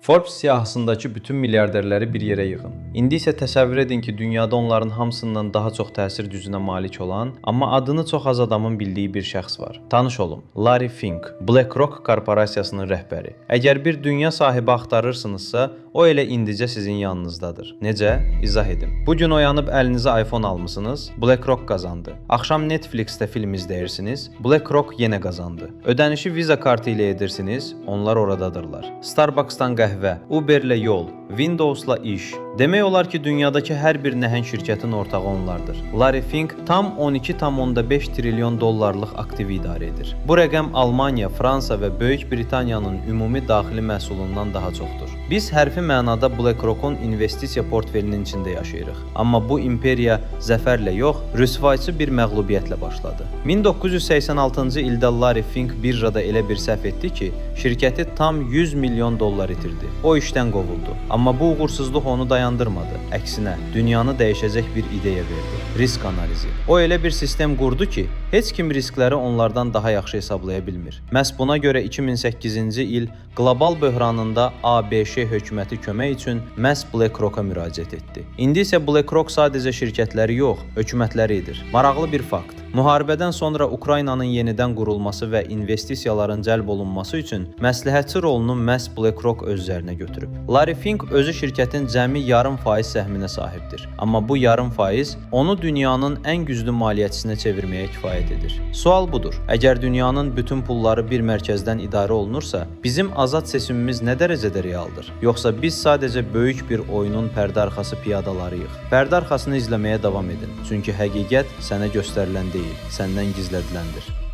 Forbes siyahısındakı bütün milyarderləri bir yerə yığın. İndi isə təsəvvür edin ki, dünyada onların hamısından daha çox təsir gücünə malik olan, amma adını çox az adamın bildiyi bir şəxs var. Tanış olun. Larry Fink, BlackRock korporasiyasının rəhbəri. Əgər bir dünya sahibi axtarırsınızsa, o elə indicə sizin yanınızdadır. Necə? İzah edim. Bu gün oyanıb əlinizə iPhone almısınız, BlackRock qazandı. Axşam Netflix-də film izləyirsiniz, BlackRock yenə qazandı. Ödənişi Visa kartı ilə edirsiniz, onlar oradadırlar. Starbucks-dan qəhvə, Uber-lə yol, Windows-la iş. Demək olar ki, dünyadakı hər bir nəhəng şirkətin ortağı onlardır. Larry Fink tam 12,5 trilyon dollarlıq aktivi idarə edir. Bu rəqəm Almaniya, Fransa və Böyük Britaniyanın ümumi daxili məhsulundan daha çoxdur. Biz hərfi mənada BlackRock-un investisiya portfelinin içində yaşayırıq. Amma bu imperiya zəfərlə yox, rüsvayçı bir məğlubiyyətlə başladı. 1986-cı ildə Larry Fink birjada elə bir səhv etdi ki, şirkəti tam 100 milyon dollar itirdi. O işdən qovuldu. Amma bu uğursuzluq onu dayandırmadı. Əksinə, dünyanı dəyişəcək bir ideya verdi. Risk analizi. O elə bir sistem qurdu ki, heç kim riskləri onlardan daha yaxşı hesablaya bilmir. Məhz buna görə 2008-ci il qlobal böhranında ABŞ hökuməti kömək üçün məhz BlackRock-a müraciət etdi. İndi isə BlackRock sadəcə şirkətləri yox, hökumətləri edir. Maraqlı bir fakt. Müharibədən sonra Ukraynanın yenidən qurulması və investisiyaların cəlb olunması üçün məsləhətçi rolunu məhz BlackRock öz üzərinə götürüb. Larry Fink özü şirkətin cəmi 0,5% səhminə sahibdir. Amma bu 0,5% onu dünyanın ən güclü maliyyəçisinə çevirməyə kifayət edir. Sual budur: Əgər dünyanın bütün pulları bir mərkəzdən idarə olunursa, bizim azad seçimimiz nə dərəcədə realdır? Yoxsa biz sadəcə böyük bir oyunun pərdə arxası piyadalarıyıq? Pərdə arxasını izləməyə davam edin. Çünki həqiqət sənə göstərilən deyil, səndən gizlədiləndir.